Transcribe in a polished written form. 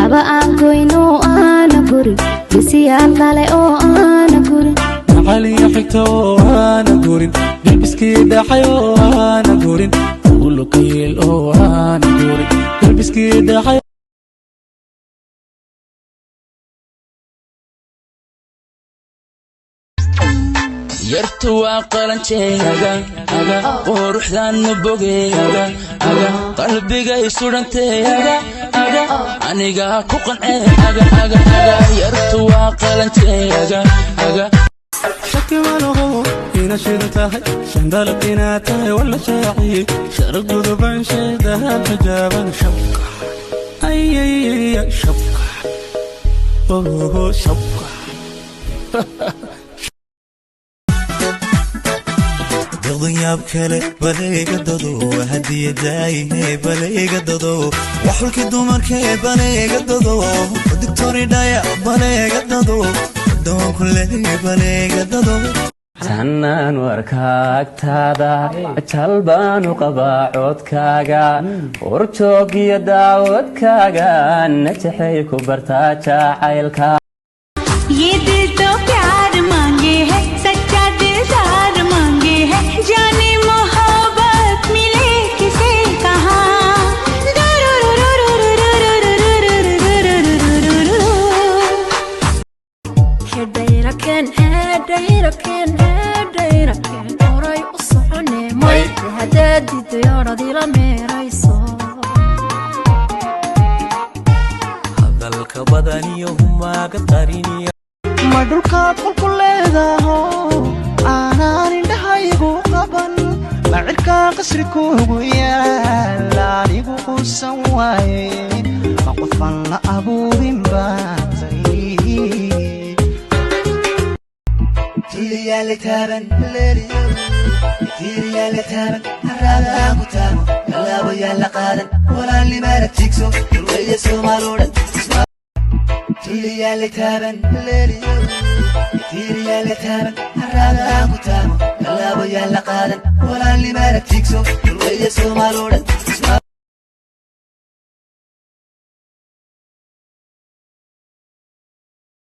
Laba aan goyno aana gurin, bisiyaal dhale oo aana gurin. Macaliyo xigta oo aana gurin, galbiskii dhacay oo aana gurin, ulukayeel oo aana gurin, galbiskii dhacay. Yartu waa qalanjeega, aga quruxdaanna bogeega, aga qalbigay sudhanteega, aga anigaa ku qancee, aga aga aga. Yartu waa qalanjeega, aga. Shaki malaho ina shidan tahay, shandalab inaad tahay, wala shaaciyey, shara guduban, sheedahan xijaaban, shabka ayayaya, shabka, oho, shabka. Deqdan yaab kale balayga dado hadiyadaayihe, balayga dado waxulkii dumarkee, balayga dado digtoridhaya, balayga dado doonkuley, balayga dado. Tannaan warkaagtaada jalbaanu qabaa, codkaaga urjoogiyo daawadkaaga najaxay ku bartaa jacaylka. ये दिल तो प्यार मांगे है, सच्चा दिलदार मांगे है, जाने मोहब्बत मिले किसे कहाँ। Hedhayraken, hedhayraken, hedhayraken, horay u socone may haddaad diidayoorad ila meerayso. Hadalka badaniyo humaaga qariniya. Ma dhulkaad qolku leedaho aanaan indhahaygu qaban? Ma cirkaa qasri kuugu yaal anigu quusan waaye? Ma qofaan la abuurin baatay? Tuliyaala taaban, tiiriyaala taaban, haraadaa ku taamo, tallaabo yaala qaadan, walaalnimaana tigso, dhulweeye Soomaaloo dhan. Tuliyaala taaban, tiiriyaala taaban, haraadaa ku taamo, tallaabo yaala qaadan, walaalnimaana tigso, dhulweeye Soomaaloo dhan.